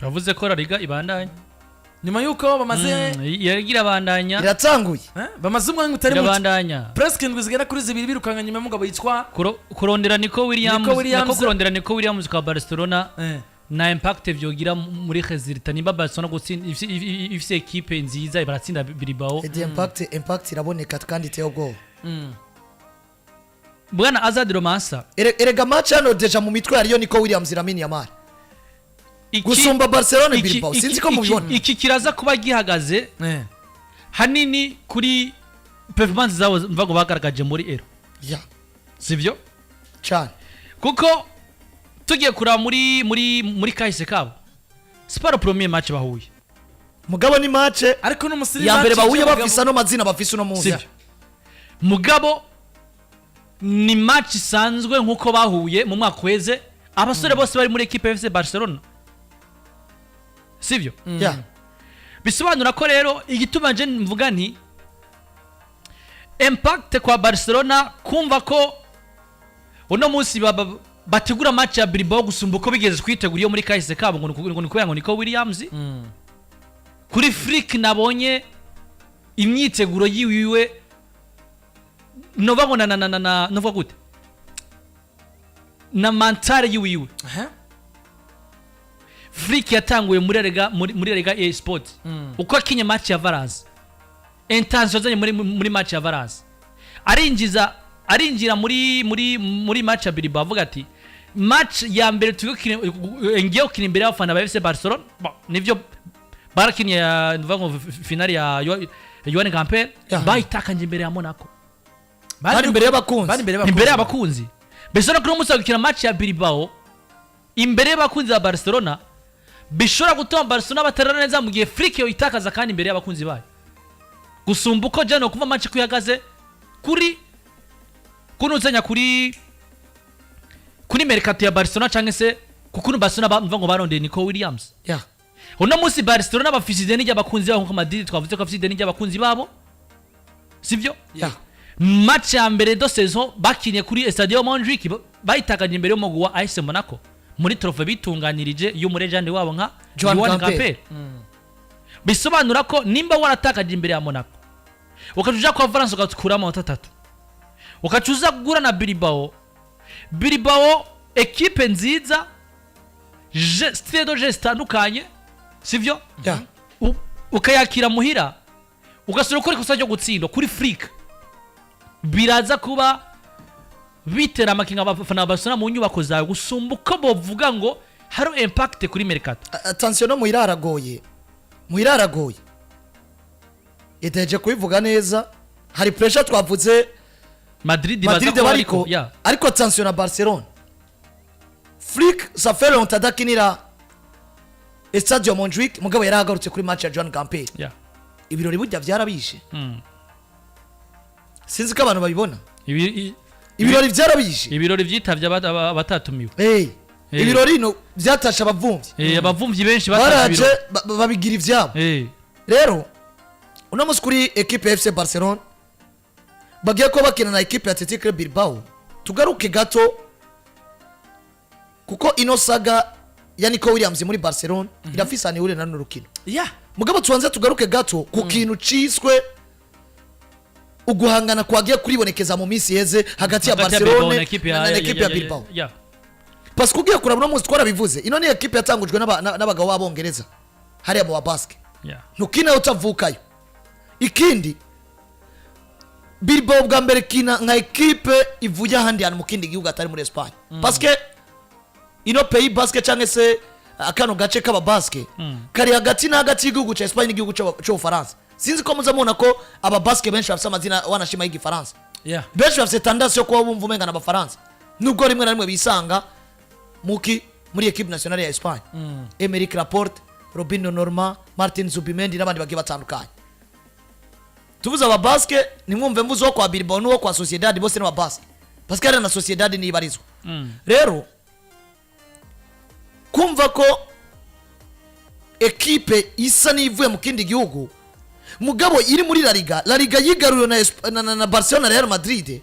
Uravuze ko La Liga ibandanya. Nyuma yuko bamaze Yagira abandanya. Iratanguye. Bamaze umwanya utari muto, Irabandanya. presque indwi zigera kuri 2 birukanga nyuma y'umugabo yitwa Kurondera Nico Williams. Nico Williams. Nako kurondera Nico Williams kwa Barcelona na impact vyogira muri résultat, nimba Barcelona gutsinda ifise équipe nziza baratsinda Bilbao. Edi, impact iraboneka kandi iteye ubwoba. Bwana Azad Romansa. Erega match hano déjà mu mitwe hariyo Nico Williams, Lamine Yamal gusumba Barcelona Bilbao. Sinzi ko mubibona. Iki kiraza kuba gihagaze hanini kuri performance zabo mva ngo bagaragaje muri Euro, sivyo? Cyane. Kuko tugiye kuraba muri kahise kabo, c'est pas le premier match bahuye. Mugabo ni match Ariko n'umusiri ya mbere bahuye bafise ano mazina bafise uno munsi. Sivyo? Mugabo ni match isanzwe nkuko bahuye mu mwaka weze, abasore bose bari muri équipe FC Barcelona, sivyo? Ya. Bisobanura ko rero igituma nje mvuga nti impact kwa Barcelona, kumva ko uno munsi bategura match ya Bilbao gusumba uko bigeze kwitegura iyo muri kahise kabo, ngo ni kubera ngo Nico Williams. Kuri Flick nabonye imyiteguro yiwiwe, nova ngo na nova gute na mentale yiwiwe. Flick yatanguye muri Liga, muri Liga EA Sport, uko akinye match ya Valence, intention yazanye muri match ya Valence, arinjiza, arinjira muri match ya Bilbao avuga ati: "Match ya mbere tugiye ngiye gukina imbere y'abafana ba FC Barcelona." Bon, nivyo barakinye ya ndumva ngo finale ya Joan Gamper bayitakanje imbere ya Monaco. Bari imbere y'abakunzi. Bari imbere y'abakunzi. Imbere y'abakunzi. Mbese no kuri umunsi gukina match ya Bilbao imbere y'abakunzi ba Barcelona bishobora gutuma Barcelona batarara neza mu gihe Flick yoyitakaza kandi imbere y'abakunzi bayo, gusumba uko jano kuva match ko ihagaze kuri kunuzanya kuri mercato ya Barcelona, cyangwa se kuko Barcelona bamva ngo barondeye Nico Williams. Uno munsi Barcelona bafise ideni ry'abakunzi babo, nkuko Madrid twavuze ko bafise ideni ry'abakunzi babo, sivyo? Ya. Match ya mbere de saison bakinye kuri Estadio Montjuic bayitakanye imbere y'umugwi wa AS Monaco muri trophée bitunganirije y'umu légende wabo nka Joan Joan Gamper. Gamper. Bisobanura ko nimba waratakaje imbere ya Monaco, ukaca uja kwa Valence ugakuramo amanota 3, ukaca uza guhura na Bilbao, Bilbao équipe nziza, style de jeu zitandukanye, sivyo? Ya. Ukayakira muhira, ugasura ukora ikosa ryo gutsindwa kuri Flick, biraza kuba bitera amakenga abafana ba Barcelona mu nyubako zawe gusumba uko bovuga ngo hari impact kuri mercato. Attention, no muhira haragoye, muhira haragoye, iteje kubivuga neza, hari pressure twavuze. Madrid baza Madrid kuba bariko ariko ya. Ariko attention na Barcelona, Flick ça fait longtemps adakinira Estadio Montjuic, mugabo yarahagarutse kuri match ya Joan Gamper. Ibirori burya byarabishe. Sinzi ko abantu babibona. Ibirori byarabishe. Ibirori byitavye abatatumiwe. Hey, ibirori no byatashe abavumvyi. Abavumvyi benshi batavye Baraje ibirori. babigira ivyabo. Rero uno munsi kuri équipe ya FC Barcelona bagiye kuba bakina na équipe ya Athletic Club Bilbao, tugaruke gato kuko ino saga ya Nico Williams muri Barcelona irafise ahantu ihuriye na runo rukino. Mugabo tubanze tugaruke gato ku kintu ciswe uguhangana kwagiye kuribonekeza mu minsi iheze hagati ya Hagati ya Bilbao Barcelona na équipe ya na équipe ya Bilbao, parce que ugiye kuraba uno munsi twarabivuze, ino ni équipe yatangujwe n'abagabo b'Abongereza hariya mu Babaske. Ntukina utavukayo. Ikindi, Bilbao bwa mbere kina nka équipe ivuye ahandi hantu mu kindi gihugu atari muri Espagne, parce que ino Pays Basque cyangwa se akano gace k'Ababaske kari hagati na hagati y'igihugu cya Espagne n'igihugu cy'Ubufaransa. Sinzi ko muza mubona ko Ababaske benshi bafite amazina wanashima y'Igifaransa. Benshi bafite tendance yo kuba bumva umenga n'Abafaransa, nubwo rimwe na rimwe bisanga muki muri équipe nationale ya Espagne, Aymeric Laporte, Robin Normand, Martin Zubimendi n'abandi bagiye batandukanye. Tuvuze Ababaske, ntimwumve mvuze uwo kwa Bilbao n'uwo kwa Sociedad, bose ni Ababaske parce que hariya na Sociedad nibarizwa. Rero kumva ko équipe isa n'ivuye mu kindi gihugu mugabo iri muri La Liga, La Liga yigaruriwe na Barcelona na Real Madrid,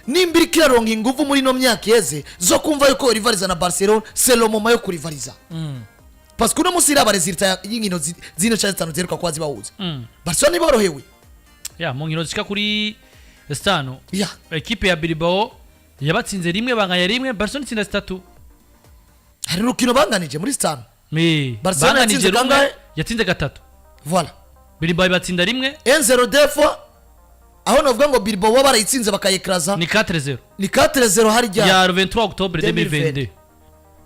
nimba iriko iraronka inguvu muri ino myaka iheze zo kumva yuko rivaliza na Barcelona, c'est le moment yo kurivaliza. Parce que uno munsi iraba résultat y'inkino zino canke zitanu ziheruka kuba zibahuza, Barcelona iborohewe. Ya, mu nkino zishika kuri zitanu, ekipe ya Bilbao yabatsinze rimwe, banganya rimwe, Barcelona itsinda zitatu. Hari urukino banganije muri zitanu. Barcelona Banganije yatsinze rumwe, kangahe? Yatsinze gatatu. Voilà. Bilbao ibatsinda rimwe. 1-0 deux fois, aho novuga ngo Bilbao bo barayitsinze bakayekaraza. Ni 4-0. Ni 4-0 hari ryari? Ya 23 octobre 2022. 2022.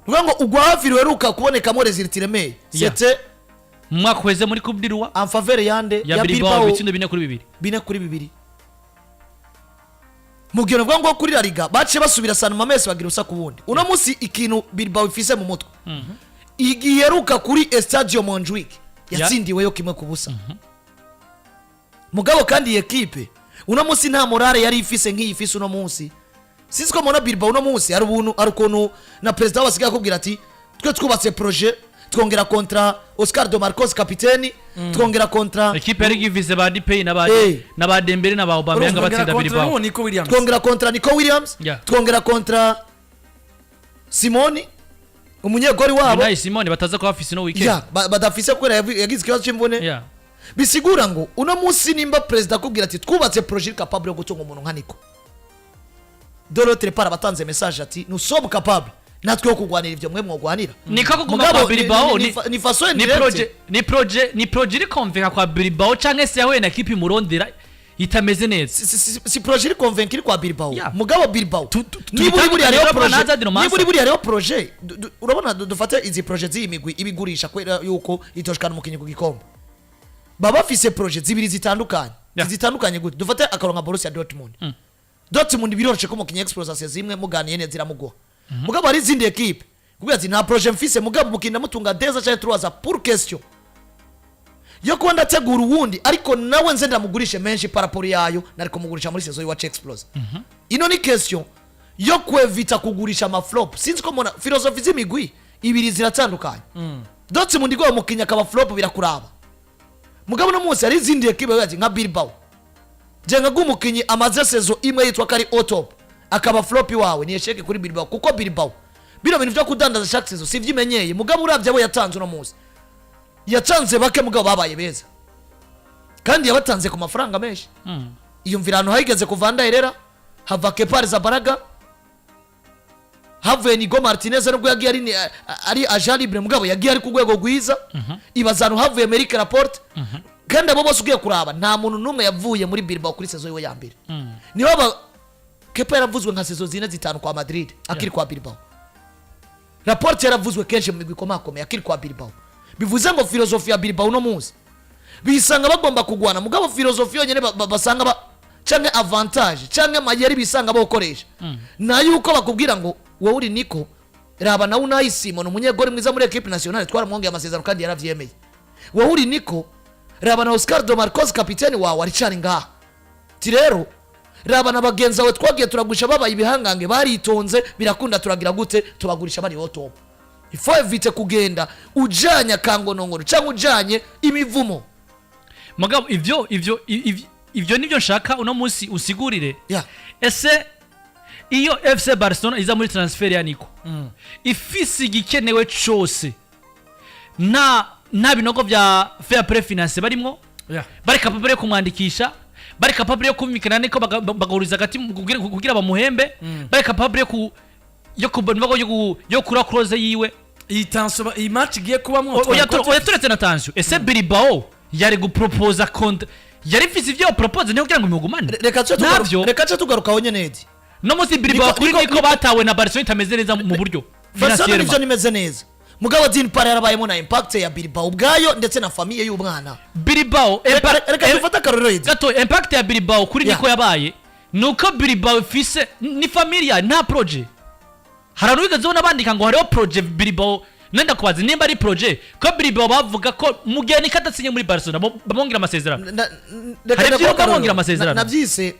Nuvuga ngo ugwa hafi ruheruka kubonekamo résultat iremeye, c'était Mu mwaka uheze muri Coupe du Roi. En faveur yande? Ya Bilbao, ibitsindo 4-2. 4-2. Mu gihe navuga ngo kuri La Liga baciye basubira San Mames bagira ubusa ku bundi. Uno munsi ikintu Bilbao ifise mu mutwe, igihe iheruka kuri Estadio Montjuic yatsindiweyo 1-0. Mugabo kandi iyi ekipe uno munsi nta morale yari ifise nk'iyi ifise uno munsi. Sinzi ko mubona Bilbao uno munsi hari ubuntu, hari ukuntu na perezida wabo asigaye akubwira ati: "Twe twubatse projet, twongera contrat Oscar de Marcos kapiteni, twongera contrat." Ekipe yari igivize ba Depay n'aba n'aba Dembele n'aba Aubameyang Twongera batsinda kontra Bilbao. n'uwo Nico Williams. Twongera contrat Nico Williams, twongera contrat Simoni umunyegori wabo. Unai Simon bataza kuba bafise no weekend. Ya, badafise kubera yagize ikibazo cy'imvune. Bisigura ngo uno munsi nimba perezida akubwira ati: "Twubatse projet iri capable yo gutunga umuntu nka Nico", de l'autre part abatanze message ati: "Nous sommes capables natwe yo kurwanira ivyo mwe mwogwanira." Niko kuguma Mugabo, kwa Bilbao ni façon ni indirecte. Projet ni projet iri convaincre kwa Bilbao canke se yahuye na ekipe imurondera itameze neza? Si projet iri convaincre iri kwa Bilbao. Mugabo Bilbao niba uri buriya tubitandukanye hariho na projet Hazard Romansa. niba uri buriya hariho projet, urabona dufate izi projet z'iyi migwi ibigurisha kubera yuko itoshikana umukinnyi ku gikombe, baba bafise projet zibiri zitandukanye. Zitandukanye gute? Dufate akaronka Borussia Dortmund. Dortmund biroroshe ko umukinnyi exploitation zimwe muganiye neza iramuguha. Mugabo hari izindi ekipe kubwira ati: "Nta projet mfise, mugabo umukinnyi ndamutunga deux canke trois ans pour question yo kuba ndategura uwundi, ariko nawe nze ndamugurishe menshi par rapport yayo nari kumugurisha muri saison iwacu explose." Ino ni question yo kwevita kugurisha amaflop. Sinzi ko mbona philosophie z'imigwi ibiri ziratandukanye. Dortmund igwa umukinnyi akaba flop birakuraba. Mugabo no munsi hari izindi ekipe bavuga ati nka Bilbao, je nka umukinnyi amaze saison imwe yitwa kari au top akaba flop wawe, ni échec kuri Bilbao, kuko Bilbao bino bintu byo kudandaza chaque saison si vyimenyeye. Mugabo uravye abo yatanze uno munsi, yatanze bake mugabo babaye beza, kandi yabatanze ku mafaranga menshi. Iyumvira ahantu hayigeze kuva Ander Herrera, hava Kepa Arrizabalaga, havuye Inigo Martinez, nubwo yagiye ari agent libre, mugabo yagiye ari ku rwego rwiza. Ibaza ahantu havuye Aymeric Laporte. Kandi abo bose ugiye kuraba, nta muntu n'umwe yavuye muri Bilbao kuri saison yiwe ya mbere. Niho Kepa yaravuzwe nka saison zine zitanu kwa Madrid akiri kwa Bilbao, Laporte yaravuzwe kenshi mu migwi ikomakomeye akiri kwa Bilbao. Bivuze ngo philosophie ya Bilbao uno munsi bisanga bagomba kugwana. Mugabo philosophie yonyene basanga canke avantage canke mayeri bisanga bokoresha na yuko bakubwira ngo: "Wowe uri Niko, raba nawe Unai Simon, umunyegori mwiza muri équipe nationale, twaramwongeye amasezerano kandi yaravyemeye. Wowe uri Niko, raba na Oscar de Marcos kapiteni wawe aricari ngaha. Ti rero raba na bagenzi bawe twagiye turagurisha babaye ibihangange, baritonze birakunda, turagira gute, tubagurisha bari top." Il faut éviter kugenda ujanye akangonongono cyangwa ujanye imivumo. Mugabo ivyo nivyo nshaka uno munsi usigurire. Ese iyo FC Barcelona iza muri transfer ya Nico ifise igikenewe cose, nta binogo vya fair play financier barimwo, bari capable yo kumwandikisha, bari capable yo kumvikana niko bagahuriza hagati kugira bamuhembe, bari capable yo kura clause yiwe? Iyi tension, iyi match igiye kubamwo. Oya, turetse na tension, ese Bilbao yari guproposa contrat, yari ifise ivyo propose niyo kugira ngo imugumane? Reka ce tugaruka Navyo. Reka ce tugaruka aho nyene, Edi. No munsi Bilbao kuri Nico batawe na Barcelona itameze neza mu buryo Barcelona nivyo financièrement. nimeze neza, mugabo d'une part yarabayemo na impact ya Bilbao ubwayo ndetse na famille y'umwana. Bilbao Reka dufate akarorero, Edi. Gato, impact ya Bilbao kuri Nico yabaye nuko Bilbao ifise ni familia, nta projet. Hari abantu wigeze ubona bandika ngo hariho projet Bilbao? Nenda kubaza nimba ari projet ko Bilbao bavuga ko mu gihe Nico adasinye muri Barcelona bamwongera amasezerano. Reka Hari ndaguha ivyo akarorero. bamwongera amasezerano. Navyise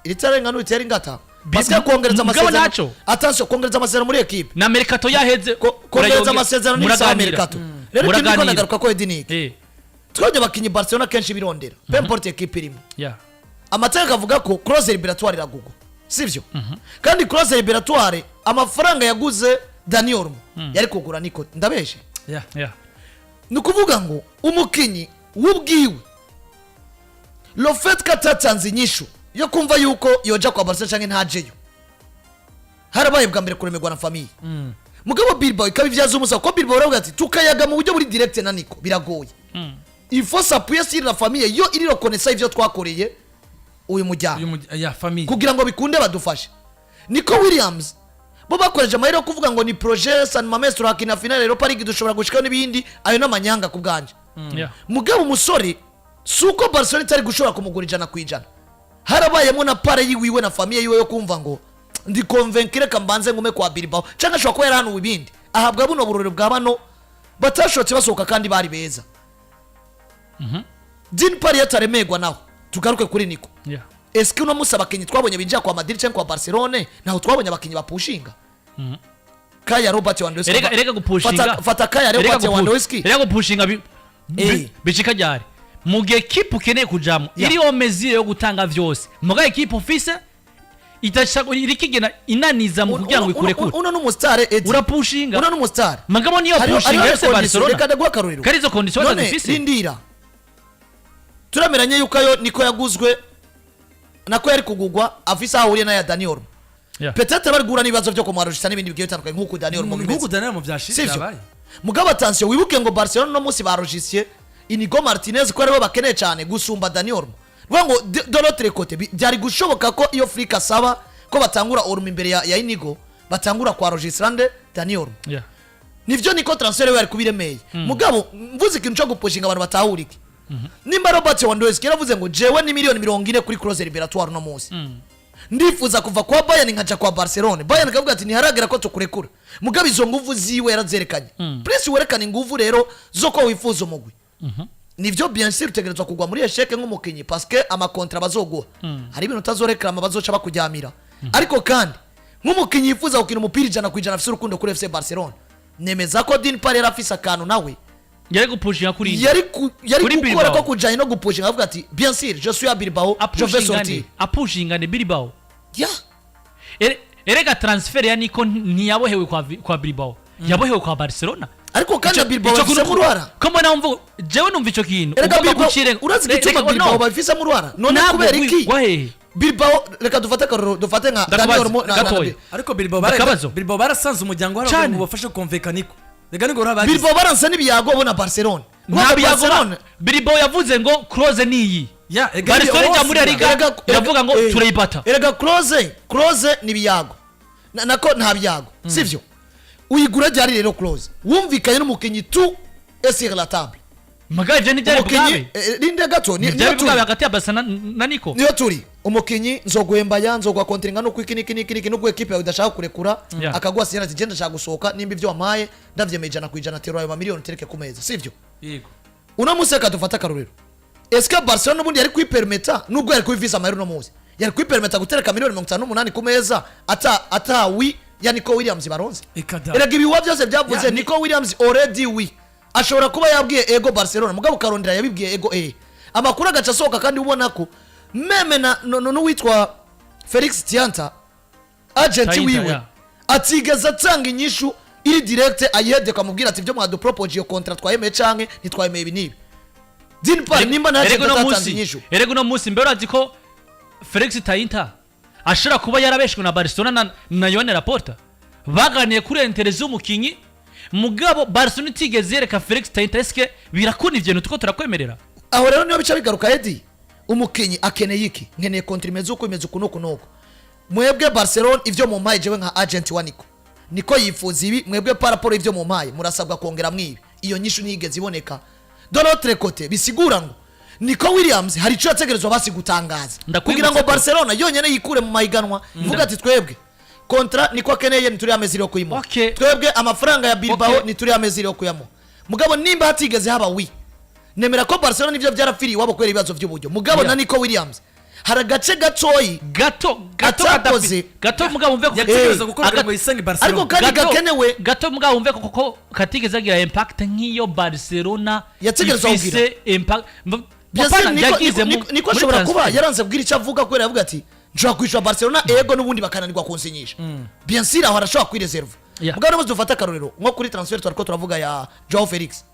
iritarenga n'uritera ingata, parce que kongereza Mugabo amasezerano, naco. attention, kongereza amasezerano muri equipe, Na mercato yaheze. Kongereza murayongera- amasezerano n'ibisaba muraganira. mercato. Rero ikintu niko Muraganira. nagaruka ko, Edi, niki twebwe abakinyi Barcelona kenshi birondera, peu importe equipe irimo, amategeko avuga ko clause libératoire iragugwa, sivyo? Kandi clause libératoire, amafaranga yaguze Dani Olmo yari kugura Nico, ndabeshe? Yeah. Yeah. Ni ukuvuga ngo umukinyi w'ubwiwe, le fait ko atatanze inyishu yo kumva yuko yoja kwa Barca canke ntajeyo, harabaye bwa mbere kuremerwa na famille. Mugabo Bilbao ikabivyaza umusaruro, kuko Bilbao baravuga ati tukayaga mu buryo buri direct na Nico biragoye, il faut s'appuyer sur la famille, yo iri reconnaissant ivyo twakoreye uyu muryango Uyu ya famille kugira ngo bikunde badufashe. Nico Williams bo bakoresheje amahirwe yo kuvuga ngo ni projet San Mames, turakina finale Europa League, dushobora gushikaho n'ibindi. Ayo n'amanyanga ku bwanje. Mugabo umusore, si uko Barcelona itari gushobora kumugura 100%, harabayemo na part yiwiwe na famille yiwe yo kumva ngo ndi convaincu, reka mbanze ngume kwa Bilbao, cyangwa ashobora kuba yarahanuwe ibindi, ahabwa buno burori bwa bano batashotse basohoka kandi bari beza. D'une part yataremerwa naho, tugaruke kuri Nico. Eske uno munsi abakinnyi twabonye binjira kwa Madrid cyangwa kwa Barcelone, ntaho twabonye abakinnyi bapushinga kaya Robert Lewandowski? Erega gupushinga Fata kaya Robert Lewandowski. Erega gupushinga bicika ryari? Mu gihe ekipe ukeneye kujamo iri en mesure yo gutanga vyose, muga ekipe ufise idashaka, iriko igenda inaniza mu kugira ngo ikurekure. Uno n'umusitari, Edi. Urapushinga. Uno n'umusitari. Mugabo niyo pushinga Hariho FC condition. Barcelona Reka ndaguha akarorero. Kari izo condition None batazifise. rindira, turameranye yuko ayo niko yaguzwe nako yari kugugwa afise aho ahuriye n'aya Dani Olmo. Peut-être bari guhura n'ibibazo byo kumwarujisa n'ibindi bigiye bitandukanye nk'uko Dani Olmo bimeze. Nk'uko Daniel mu byashize Sivyo? byabaye. Mugabo attention, wibuke ngo Barcelona no munsi barojisiye Inigo Martinez, ko aribo bakeneye cyane gusumba Dani Olmo. Vuga ngo de l'autre côté byari gushoboka ko iyo Flick asaba ko batangura Olmo imbere ya Inigo, batangura kwa Rogistrande Dani Olmo. Nivyo, niko transfer we yari kubiremeye. Mugabo mvuze ikintu cyo gupushinga, abantu batahura iki? Nimba Robert Lewandowski yaravuze ngo jewe ni miliyoni 40 kuri clause libératoire, no munsi ndifuza kuva kwa Bayern nkaja kwa Barcelone, Bayern ikavuga ati ntiharagera ko tukurekura, mugabo izo nguvu ziwe yarazerekanye. Prince, werekana inguvu rero zo ko wifuza umugwi. Nivyo, bien sûr utegerezwa kugwa muri échec nk'umukinyi, parce que amakontra bazoguha hari ibintu utazoreklama, bazoca bakujyamira. Ariko kandi nk'umukinyi yifuza gukina umupira 100%, afise urukundo kuri FC Barcelone, nemeza ko d'une part yari afise akantu nawe Yari gupushinga kuri yari Kuri gukora Bilbao. ko kujanye no gupushinga, avuga ati bien sûr je suis à Bilbao, je vais sortir. Apushingane, apushingane Bilbao. Erega transfert ya Nico ntiyabohewe kwa Bilbao, yabohewe kwa Barcelona. Ariko kandi Bilbao Ico bafisemo uruhara. Ko mbona wumva jewe numva ico kintu Erega ugomba Bilbao, kucirenga. urazi igituma Bilbao No. babifisemo uruhara none? Ntabwo Kubera iki? Wahehe? Bilbao, reka dufate akarorero, dufate nka Ndakubaza, Dani Olmo gatoya. Ariko Bilbao Akabazo. Bilbao barasanze umuryango wari Cane. ngo bafashe kumvikana niko rega niko bagize. Bilbao baranse n'ibiyago bo na Barcelone. Nta biyago. Barcelone Bilbao yavuze ngo clause niyi. Ya ega Barcelona ijya muri La Liga, iravuga ngo turayipata. Erega clause ni ibiyago. Nako nta biyago, sivyo? Uyigura ryari rero clause wumvikanye n'umukinyi tout est sur la table? Mugabo ivyo ntibyari Umukinyi bwabe. Rinde gato, Ntibyari niyo bwabe turi hagati ya Barca na Nico. Niyo turi umukinyi nzoguhemba ya nzoguha kontinga nuko iki niki niki niki, nubwo ekipe yawe idashaka kurekura, akaguha sinyara ati genda, ndashaka gusohoka, nimba ibyo wampaye ndavyemeye 100%, terura ayo mamiliyoni utereke ku meza, sivyo? Yego. Uno munsi reka dufate akarorero. Eske Barcelona n'ubundi yari kwipermeta, nubwo yari kubivisa amahera, uno munsi yari kwipermeta gutereka miliyoni 58 ku meza ata oui ya Nico Williams baronze? Ikada. Erega ibihuha byose byavuze Ya, Nico Williams already oui, ashobora kuba yabwiye ego Barcelona, mugabo ukarondera yabibwiye ego amakuru agaca asohoka, kandi ubona ko même na n'uwitwa Felix Tianta, agent Tainta, wiwe, atigeze atanga inyishu iri direct ayihede akamubwira ati ibyo mwadupropoje, iyo contrat twayemeye canke ntitwayemeye, ibi n'ibi. D'une part, nimba nta agent Erega uno atatanze munsi inyishu. Erega uno munsi mbere urazi ko Felix Tainta ashobora kuba yarabeshwe na Barcelona na Joan Laporta, baganiye kuri intérêts z'umukinyi, mugabo Barcelona itigeze yereka Felix Tainta eske birakunda ivyo bintu tuko turakwemerera. Aho rero niyo bica bigaruka, Edi. Umukinyi akeneye iki? Nkeneye contrat imeze uko, imeze uku n'uku n'uku. Mwebwe Barcelona ivyo mumpaye, jewe nka agent wa Nico, Niko yifuza ibi, mwebwe par rapport ivyo mumpaye murasabwa kongera mwibi. Iyo nyishu ntiyigeze iboneka. De l'autre côté, bisigura ngo Nico Williams hari ico yategerezwa basi gutangaza Ndakwibutsa kugira ngo Barcelona yonyene yikure mu mahiganwa, ivuga ati twebwe contrat Niko akeneye ntituri amezi yo kuyimuha, twebwe amafaranga ya Bilbao ntituri amezi yo kuyamuha. Mugabo nimba hatigeze haba oui, nemera ko Barcelona nivyo byarapfiriye iwabo kubera ibibazo by'uburyo, mugabo na Nico Williams hari agace gatoyi Gato gato Atakoze. Gato, mugabo wumve ko Yategereza gukora kugira ngo yisange Barcelona. Ariko kandi gakenewe. Gato, mugabo wumve ko koko katigeze agira impact nk'iyo Barcelona Yategerezwa ifise impact. Bien sûr, Apana, yagize Niko muri ashobora kuba transfer. yaranze kubwira icyo avuga kubera yavuga ati nshobora kwishyura Barcelona ego n'ubundi bakananirwa kunsinyisha. Bien sûr, aho arashobora kwireserva. Mugabo n'ubundi dufate akarorero nko kuri transfer twariko turavuga ya Joao Felix.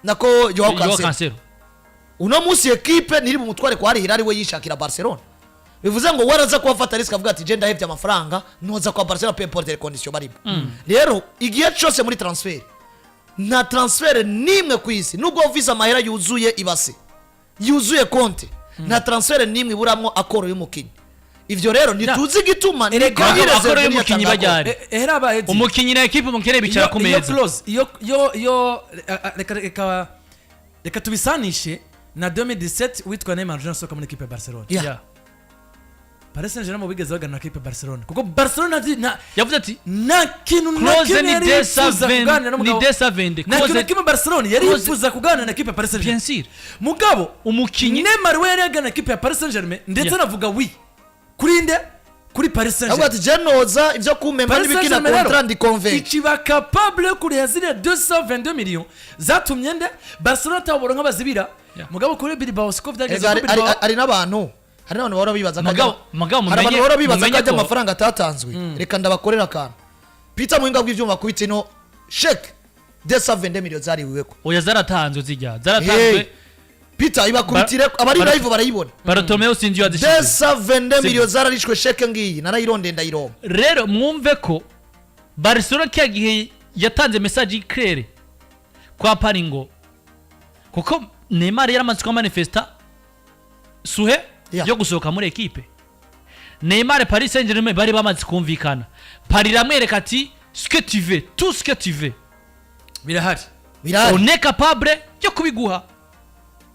Nako Joao Joao Cancelo. Cancelo. Uno munsi ekipe ntiri bumutware kwa Al Hilal, we yishakira Barcelona. Bivuze ngo waraza kuba afata risque, avuga ati: "Je ndahevye amafaranga, noza kwa Barcelona, peu importe les conditions barimo." Rero igihe cyose muri transfer, nta transfer nimwe ku isi, nubwo ufise amahera yuzuye ibase, yuzuye konte, nta transfer nimwe iburamwo accord y'umukinyi. Ivyo rero ntituzi igituma niko Erega- nyine Accord Zerbi y'umukinyi yatanga accord. bajyare. Ehera ba Edi. Umukinyi na ekipe mukeneye bicara ku Iyo meza. clause iyo reka tubisanishe na 2017, witwa Neymar Junior asohoka muri equipe ya Barcelona. Yeah. Paris Saint-Germain mu bigeze bagana na equipe ya Barcelona, kuko Barcelona Yavuze ati nta kintu na clause kimwe ni yari yifuza kuganira ni n'umugabo. 220. Nta kintu na Clause kimwe Barcelona yari yifuza kuganira na equipe ya Paris bien Saint-Germain. sûr. Mugabo umukinyi Neymar we yari yagana equipe ya Paris Saint-Germain, ndetse anavuga oui kuri nde? Kuri Paris Avuga Saint-Germain. ati: "Je noza ivyo kumemba Paris n'ibikina Saint-Germain rero contrat, ndi convaincu." ikiba capable yo kuriha ziriya 222 millions zatumye nde? Barcelona atabora nk'abazibira. Mugabo kuri Bilbao siko byageze. Ega, Kuri Bilbao hari n'abantu bahora bibaza ko Mugabo hari abantu bahora bibaza ko mumenye ajya ko amafaranga atatanzwe. Reka ndabakorera akantu. Peter Muhinga bw'ivyuma kubita ino chèque, 222 millions zariweko. Oya, zaratanzwe, zijya zaratanzwe. Hey. Peter, ibakubitire abari live barayibona. Bartomeu sinzi iyo yazishize. 222 millions zararishwe. Chèque ngiyi, narayirondeye, ndayironka. Rero mwumve ko Barcelona kiya gihe yatanze message claire kwa Paris, ngo kuko Neymar yaramaze kuba manifesta souhait yo gusohoka muri ekipe. Neymar, Paris Saint-Germain bari bamaze kumvikana. Paris iramwereka ati: "Ce que tu veux, tout ce que tu veux birahari." Birahari. On est capable yo kubiguha,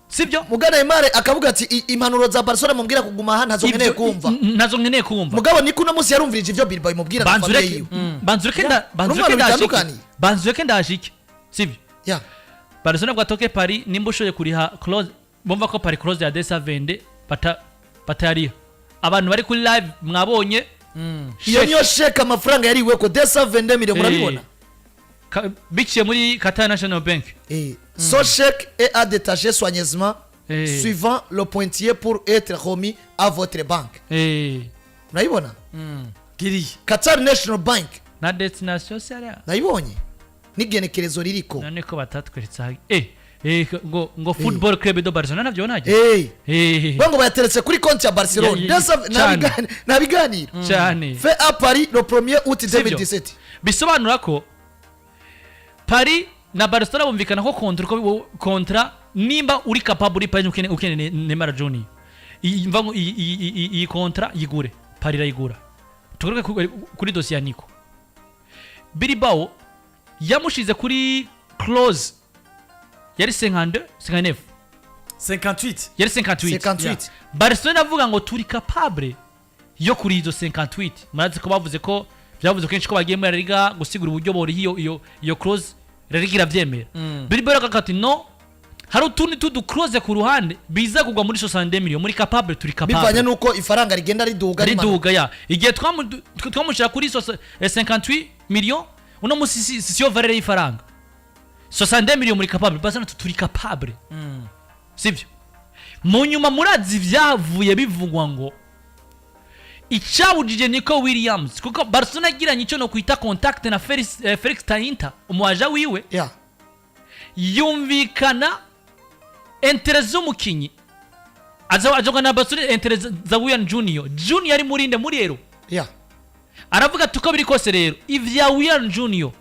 sibyo? Mugana Neymar akavuga ati: "Impanuro za Barcelona mubwira kuguma aha ntazo nkeneye kumva." Ntazo nkeneye kumva. Mugabo niko uno munsi yarumvirije ivyo Bilbao imubwira na famille Banzureke yiwe. Banzureke nda banzureke Urumva ndashike. bitandukaniye. Banzureke ndashike, sibyo? Yeah. Barcelona bwatoke Paris nimba ushoboye kuriha clause. Bumva ko Paris clause ya 222 bata batayariha. Abantu bari kuri live mwabonye Iyo chèque. niyo chèque, amafaranga yariwe ko 222 millions, murabibona. Biciye muri Qatar National Bank. Son chèque est à détacher soigneusement suivant le pointillé pour être remis à votre banque. Murayibona? Giriya. Qatar National Bank. Na destination se hariya? Nayibonye n'igenekerezo ririko. None ko batatweretse aha ngo Football Club de Barcelona navyo najye. Ngo bayateretse kuri konti ya Barcelona. Cyane. Nabiganiro Cyane. fait à Paris le 1er août Sibyo. 2017. Bisobanura ko Paris na Barcelona bumvikana ko contrat ko contrat, nimba uri capable, uri Paris, ukene Neymar Junior, iyi mva ngo iyi contrat yigure. Paris irayigura. Tugaruke kuri dossier ya Nico. Bilbao yamushize kuri clause yari 52 59. 58. Yari 58. 58. Barcelona avuga ngo turi capable yo kuri izo 58. Murazi ko bavuze ko byavuze kenshi ko bagiye muri La Liga gusigura uburyo boriha iyo clause. La Liga iravyemera. Bilbao akavuga ati: "No, hari utundi tudu clause ku ruhande biza kugwa muri 62 millions. Muri capable? Turi Bivanye capable." nuko ifaranga rigenda riduga, rimanuka. Riduga ya igihe twamushyira kuri 58 millions, uno musi siyo valeur y'ifaranga. 62 millions, muri capable? Barcelona turi capable, sibyo? Mu nyuma murazi ibyavuye bivugwa ngo icyabujije Nico Williams, kuko Barcelona yagiranye icyo no kwita contact na Felix Tainta, umuaja wiwe. Yumvikana intérêts z'umukinyi aza na Barcelona, intérêts za William Junior. Junior ari muri nde? Muri Euro. Aravuga ati: "Uko biri kose rero, ivya William Junior,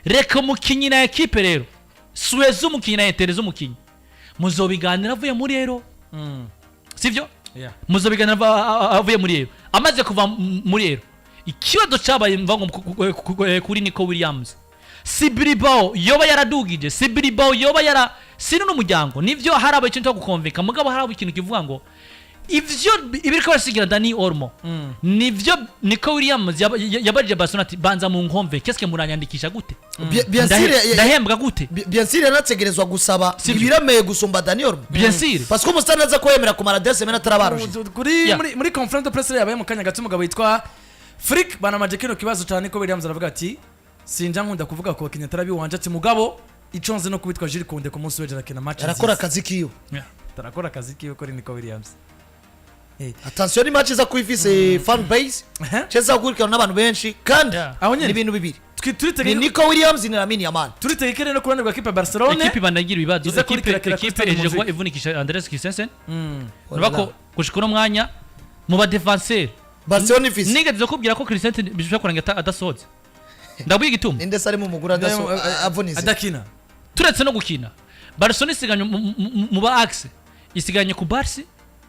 reka umukinyi na ekipe rero, souhaits z'umukinyi na intérêts z'umukinyi muzobiganira avuye muri Euro, sivyo?" Muzobiganira avuye muri Euro. Amaze kuva muri Euro, ikibazo cabaye mva ngo kuri Nico Williams, si Bilbao yoba yaradugije, si Bilbao yoba yara sino n'umuryango nivyo harabaye ikintu cyo gukonveka. Mugabo harabaye ikintu kivuga ngo ivyo ibiriko barasigira Dani Olmo nivyo Nico Williams yabajije Barcelona ati: "Banza mu nkomve, qu'est-ce que muranyandikisha gute?" Bien sûr. Ndahembwa gute? Bien sûr, yanategerezwa gusaba Sivyo. ibiremeye gusumba Daniel Olmo, Bien sûr. parce que umusitani aza ko yemera kumara 2 semaines atarabaruje. Kuri muri conférence de presse yabaye mu kanya gato, umugabo witwa Flick banamaje kino kibazo cyane ko Williams aravuga ati: "Sinja nkunda kuvuga ku bakinnyi atari abiwanje," ati: "Mugabo ico nzi no kubitwa Jules Koundé ku munsi w'ejo arakina match Arakora nziza." akazi kiwe. Tarakora akazi kiwe kuri Nico Williams. Attention, ni match iza kuba ifise fan base, ceza gukurikirana n'abantu benshi kandi Aho nyene. ni ibintu bibiri. Ni Nico Williams, ni Lamine Yamal. Turitegeke rero ku ruhande rwa ekipe ya Barcelone Ekipe ibandanya ibibazo. Iza Ekipe kurikira kuri ekipe Stade eje kuba Montjuic. ivunikisha Andreas Christensen. Urabona ko gushika uno mwanya mu ba défenseur Barcelona ifise nigeze kubwira ko Christensen bishobora kurangira adasohotse. Ndabwiye igituma. Ninde se ari mu mugura adaso avunize? Adakina. Turetse no gukina, Barcelona isiganye mu ba axe, isiganye ku Barsi,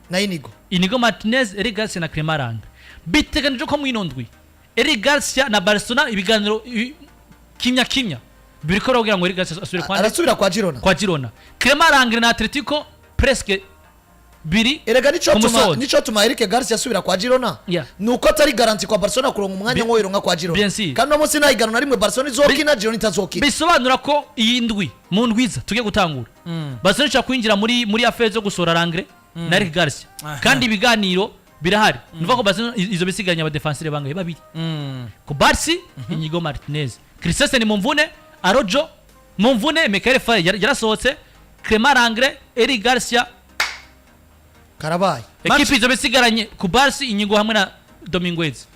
na Inigo. Inigo Martinez, Eric Garcia na Clement Lenglet. Biteganijwe ko mwino ndwi Eric Garcia na Barcelona ibiganiro kimya kimya biriko kugira ngo Eric Garcia asubire kwa Arasubira kwa Girona. Kwa Girona. Clement Lenglet na Atletico presque biri Erega nico ku tuma musozo. Nico tuma Eric Garcia asubira kwa Girona nuko atari garantie kwa Barcelona kuronka umwanya nko ironka kwa Girona. Bien sûr. Kandi no munsi nta higanwa na rimwe Barcelona izokina Girona itazokina. Bisobanura ko iyi ndwi, mu ndwiza tugiye gutangura, Barcelona ishobora kwinjira muri affaire zo gusora Lenglet na Eric Garcia. Kandi ibiganiro birahari. Nuvuga ko Barcelona izo bisiganye aba défenseur bangaye? Babiri, ku Barsi, Inigo Martinez. Christensen mu mvune, Araujo mu mvune, Mikayil Faye yarasohotse, Clement Lenglet, Eric Garcia. Karabaye. Ekipe izo bisigaranye ku Barsi, Inigo hamwe na Dominguez.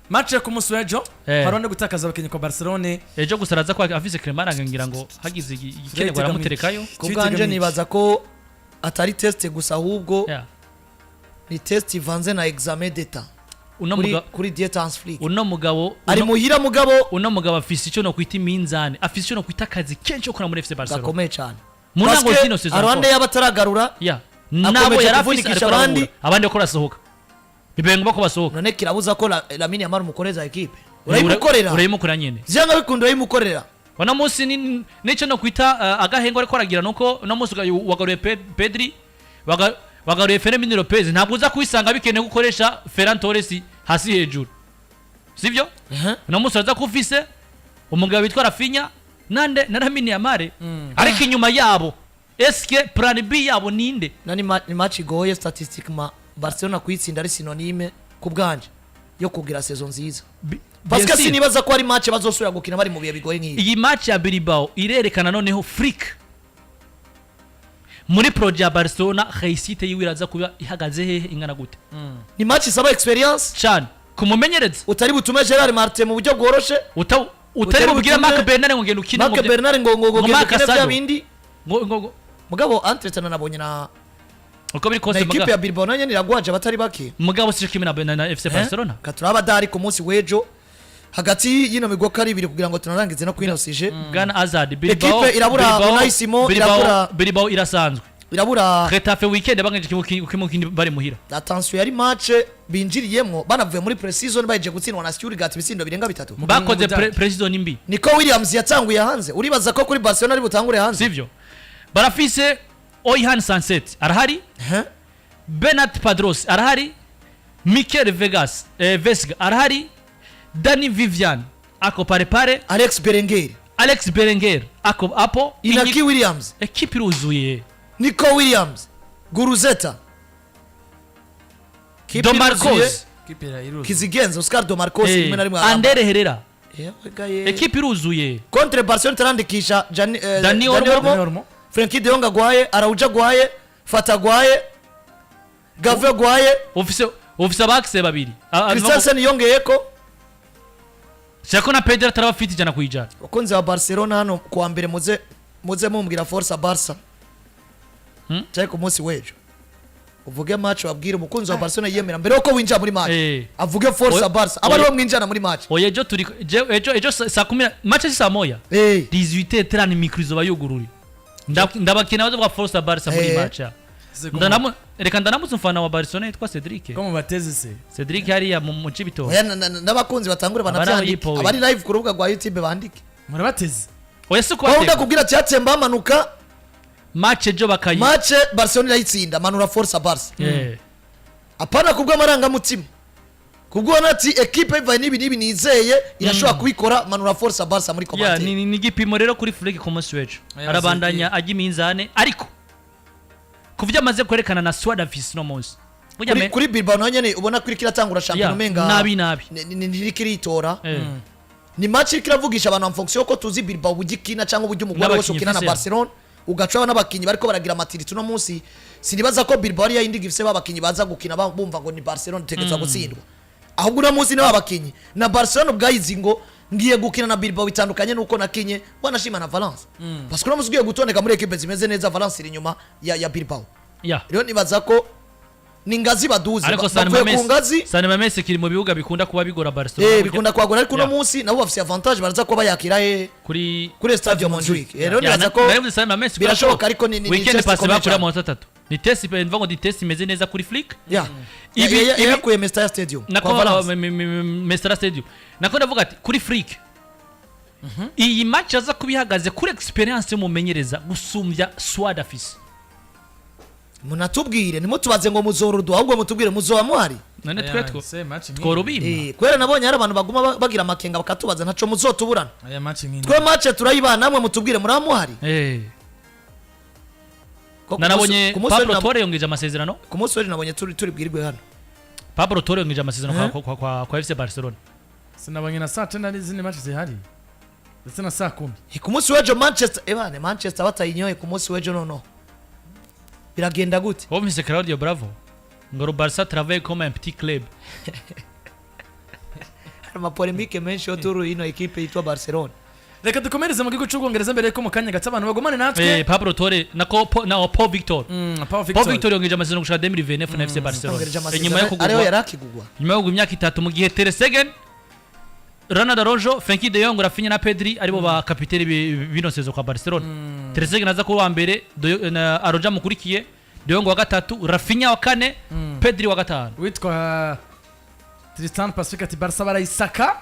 Match yo ku munsi w'ejo, hari no gutakaza abakinnyi kwa Barcelone. Ejo gusa araza ko afise Clement Lenglet, ngira ngo hagize igikenerwa aramuterekayo. Ku bwanje nibaza ko atari test gusa, ahubwo ni test ivanze na examen d'état Uno kuri kuri Dieter Hans Flick. Uno mugabo Ari muhira, mugabo. Uno mugabo afise icyo no kwita iminzane, afise icyo no kwita akazi kenshi ko gukora muri FC Barcelona. Gakomeye cyane. Mu ntango Parce que zino saison aruhande y'abataragarura, nabo akomeje yari afise kuvunikisha ariko abandi. arababura. Abandi bako barasohoka, bibaye ngombwa ko basohoka. None kirabuza ko Lamine Yamal umukoreza ekipe? Urayimukorera. Urayimukorera nyene. Vyanga bikunda urayimukorera. Uno munsi nicyo no kwita agahengo ariko aragira nuko uno munsi wagaruye Pedri, wagaruye Fermin Lopez. Ntabwo uza kwisanga bikeneye gukoresha Ferran Torres hasi hejuru, sivyo? Uno munsi uraza ko ufise umugabo witwa Raphinha nande na Lamine Yamal, ariko inyuma yabo eske plan B yabo ninde? Nani ni match igoye statistiquement. Barcelona kuyitsinda ari synonyme ku bwanje yo kugira saison nziza, parce que Bien sûr. sinibaza ko ari match bazosubira gukina bari mu bihe bigoye nk'ibi. Iyi match ya Bilbao irerekana noneho Flick muri projet ya Barcelona, réussite yiwe iraza kuba ihagaze hehe, ingana gute. Ni match isaba expérience cyane kumumenyereza. Utari butume Gerard Martin mu buryo bworoshe. Utari Utari bubwire butume Marc Bernard ngo ngenda ukine Marc ngo Bernard ngo ngo genda Marc ukine bya Asado. bindi. Ngo Mugabo entretien nabonye na uko biri na kose equipe muga ya Bilbao nayo nyene iragwaje abatari bake. Mugabo si kimwe na FC Barcelona. Katuraba dahari ku munsi w'ejo hagati y'ino migwi uko ari ibiri kugira ngo tunarangize no kwino sije. Bwana Azad, Bilbao Equipe irabura Unai Simon, Bilbao irasanzwe. Irabura. Getafe weekend bangeje kimwe kindi bari muhira. Attention, yari match binjiriyemwo banavuye muri pre-season baje gutsindwa na Stuttgart ibitsindo birenga bitatu. Bakoze Budage. pre-season mbi. Nico Williams yatanguye hanze, uribaza ko kuri Barcelona ari butangure hanze? Sivyo, barafise Oihan Sancet arahari. Ehe. Bernat Padros arahari, Mikel Vegas Vesga arahari, Dani Vivian ako parepare. Alex Berenguer. Alex Berenguer ako apo. Inaki Williams. Ekipe iruzuye. Nico Williams, Guruzeta. Kipe Don iruzuye. Marcos. Kipe iruzuye. Kizigenza Oscar Don Marcos rimwe na rimwe aramba. Ander Herrera. Yewe ga ye. Ekipe iruzuye. Contre Barcelona itarandikisha Dani Olmo. Dani Olmo. Frenkie de Jong agwaye, Araujo agwaye, Fata agwaye, Gavi agwaye. Ufise abakise babiri. Christensen yongeyeko. Shako na Pedro ataraba fit 100%. Abakunzi ba Barcelona hano kuwa mbere muze mumbwira Força Barça. Cyari ku munsi w'ejo uvuge match, wabwire umukunzi wa Barcelona yiyemera mbere yuko winjira muri match, avuge Força Barça, aba ariwe mwinjirana muri match. Oya, ejo turi ejo saa 10 match si saa 1. 18h30 micro izoba yuguruye. Ndabakina bazovuga Força Barça muri match ya. Reka ndanamutse umufana wa Barcelona yitwa Cedric. Ko mubateze se? Cedric hariya mu Cibitoke. Oya, n'abakunzi batangure Abari banavyandike. abayipowe. Abari live ku rubuga rwa YouTube bandike. Murabateze. Oya, si Waba kubatega. ndakubwira ati yatsemba amanuka. Match ejo bakayi. Match Barcelona irayitsinda, manura Força Barça. Apana kubw'amarangamutima, kubwo ati ekipe ivaye n'ibi n'ibi nizeye irashobora kubikora, manura Força Barça muri Ya, commentaire. ni igipimo rero kuri Flick ku munsi w'ejo. Aya, Arabandanya ajya iminzane, ariko ku byo amaze kwerekana na squad afise no munsi. Burya Kuri Bilbao nayo nyene ubona ko iriko iratangura shampiyona umenga nabi nabi. Ntiriko iritora. Ni match iriko iravugisha abantu en fonction ko tuzi Bilbao uburyo ikina cyangwa uburyo umugore wese N'abakinyi ukina na ifise. Barcelona, ugaca n'abakinyi bariko baragira amatiriti uno munsi. Sinibaza ko Bilbao ari yayindi gifise babakinyi baza gukina bumva ngo ni Barcelona, itegetswa gutsindwa. Ahubwo uno munsi ni babakinyi na Barcelona ubwayizi ngo Ngiye gukina na Bilbao bitandukanye nuko nakinye wanashima na Valence, parce que uno munsi ugiye gutondeka muri ekipe zimeze neza, Valence iri inyuma ya Bilbao. Rero nibaza ko ni ngazi baduze. Ariko San Bavuye ku Mames, ngazi. San Mames kiri mu bibuga bikunda kuba bigora Barcelona. Bikunda kwagura, ariko uno munsi nabo bafise avantage, baraza kuba bayakira hehe? Kuri Kuri Stade Montjuic. Rero Ya, nibaza ko narivuze San Mames kubera birashoboka, ko ariko ni weekend test passe ikomeye bakura cyane. amanota 3, ni test, mvuga ngo ni test imeze neza kuri Flick. Yakuye Mestalla Stadium Nako kwa Valence. Mestalla Stadium. Nako ndavuga ati kuri Flick iyi match aza kuba ihagaze kuri experience y'umumenyereza gusumbya squad afise. Munatubwire, ntimutubaze ngo muzorudwa, ahubwo mutubwire muzoba muhari. None twe two Se match nk'iyi. tworubimba. Kubera nabonye hari abantu baguma bagira amakenga bakatubaza, ntaco muzotuburana. Aya match nk'iyi. Twe match turayibaha, namwe mutubwire muraba muhari. Ko ku Nanabonye ku munsi Pablo w'ejo Torre yongeje amasezerano. Ku munsi w'ejo nabonye turi bwirwe hano. Pablo Torre yongeje amasezerano kwa FC Barcelona. Sinabonye na saa 9 n'izindi match zihari ndetse na saa 10. Ku munsi w'ejo Manchester, ebane Manchester batayinyoye ku munsi w'ejo, noneho biragenda gute? Wumvise Claudio Bravo ngo le Barça travaille comme un petit club. Hari ama polémiques menshi yo turu ino ekipe yitwa Barcelona. Reka dukomereze mu gihugu cy'Ubwongereza mbere yuko mu kanya gato abantu bagumane natwe. Pablo Torre, nako na Paul Victor. Paul Paul Victor. Victor yongeje amasezerano gushika 2029 na FC Barcelona. Yongereje Inyuma yo amasezerano, ariho kugurwa yari akigugwa. Nyuma yo kugura imyaka 3, mu gihe Ter Stegen, Ronald Araujo, Frenkie de Jong, Raphinha na Pedri aribo ba kapiteni bino saison kwa Barcelona. Ter Stegen aza kuba uwa mbere, na Araujo amukurikiye, De Jong wa gatatu, Raphinha wa kane, Pedri wa gatanu. Witwa Tristan Pacific ati Barca barayisaka,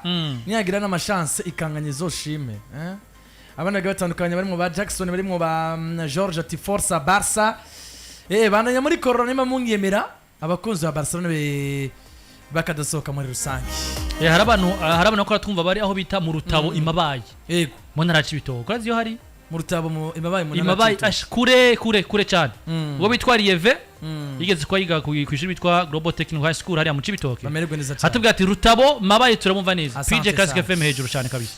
niyagira n'ama chance ikanganya izoshime, eh? Abana bagiye batandukanye barimo ba Jackson, barimo ba George ati força Barca, bandanya muri corona nimba mungiyemera abakunzi ba Barcelona bakadasohoka muri rusange. Hari abantu bakora twumva bari aho bita mu Rutabo, Imabayi. Yego. Mu ntara ya Cibitoke. Urazi iyo hari? Mu Rutabo, mu Imabayi, mu ntara ya Imabayi. Cibitoke. Ash, kure kure kure cyane. Ubwo bitwa Lieve yigeze kuba yiga ku ishuri bitwa Global Technical High School hariya mu Cibitoke. Bamererwe neza cyane. Atubwira ati Rutabo, Mabayi, turamumva neza. Asante PJ Classic sana. FM hejuru cyane kabisa.